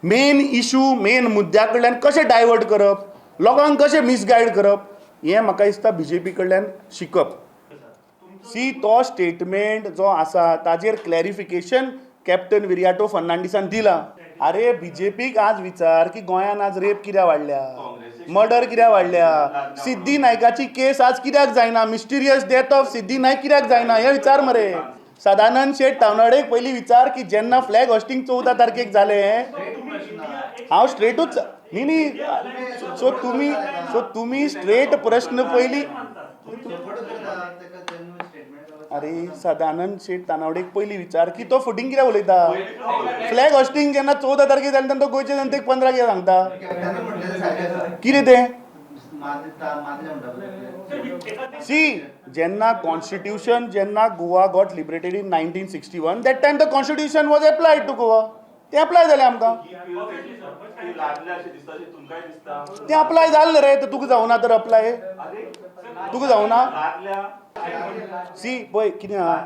Main issue, main मुद्द्या कडल्यान कशें डायवर्ट करप, लोकांक कशें मिसगायड करप, हें म्हाका दिसता बीजेपी कडल्यान शिकप. सी, तो स्टेटमेंट जो आसा ताजेर क्लॅरिफिकेशन कॅप्टन विरियाटो फर्नांडीसान दिला. अरे, बीजेपीक आज विचार की गोंयान आज रेप कित्याक वाडल्या, मर्डर कित्याक वाडल्या, सिद्धी नायकाची केस आज कित्याक जायना, mysterious death of Siddhi Naik कित्याक जायना, हें विचार मरे. सदानंद शेट तावनाडेक पयलीं विचार की जेन्ना फ्लॅग होस्टिंग 14 तारखेक जालें. हांव स्ट्रेटूच. न्ही न्ही, सो तुमी स्ट्रेट प्रश्न पयलीं. अरे, सदानंद शेट तानावडेक पयलीं विचार की तो फटींग कित्याक उलयता? फ्लॅग होस्टिंग जेन्ना 14 तारखेक जालें तेन्ना तो गोंयच्या जनतेक 15 कित्याक सांगता? कॅप्टनान म्हटलें तें सारकें आसा. कितें तें? मारले म्हणटा पळय. सी, जेन्ना कॉन्स्टिट्यूशन, जेन्ना Goa got liberated in 1961, that time the constitution was applied to Goa. तें अप्लाय जालें आमकां. ते लागले अशें दिसता, अशें तुमकांय दिसता. तें अप्लाय जालें रे, तर तुका जावना तर अप्लाय? अरे, तुका जावना? लागल्या. सी, पळय कितें आहा,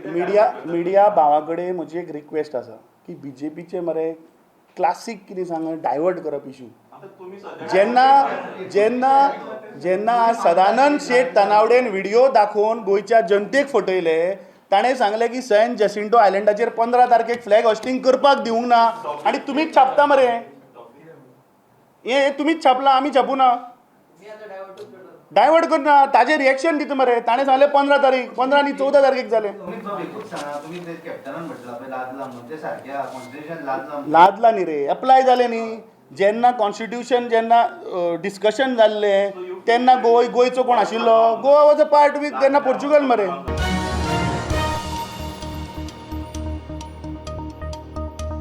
मिडिया मिडिया भावा कडेन म्हजी एक रिक्वेस्ट आसा की बीजेपीचे मरे क्लासीक कितें सांग, डायवर्ट करप इशू. आता तुम्ही सध्या जेन्ना जेन्ना जेन्ना सदानंद शेट तानावडेन व्हिडिओ दाखोवन गोंयच्या जनतेक फटयले, ताणें सांगलें की सॅन जेसिंटो आयलंडाचेर 15 तारखेक फ्लॅग होस्टिंग करपाक दिवंक ना आनी तुमीच छापता मरे हें, तुमीच छापलां, आमी छापूं ना. डायवर्ट करना, ताजेर रिएक्शन दिता मरे. ताणें सांगलें 15 तारीख, 15 न्ही, 14 तारखेक जालें. तुम्ही तो एकूच सांगा, तुम्ही ते कॅप्टनान म्हटलं पळय लादला म्हणून, ते सारकें आहा? कॉन्स्टिट्यूशन लादला म्हणून. लादला न्ही रे, अप्लाय जालें न्ही. जेन्ना कॉन्स्टिट्यूशन, जेन्ना डिस्कशन जाल्लें तेन्ना गोंयचो कोण आशिल्लो? Goa was a part with तेन्ना पोर्चुगल मरे.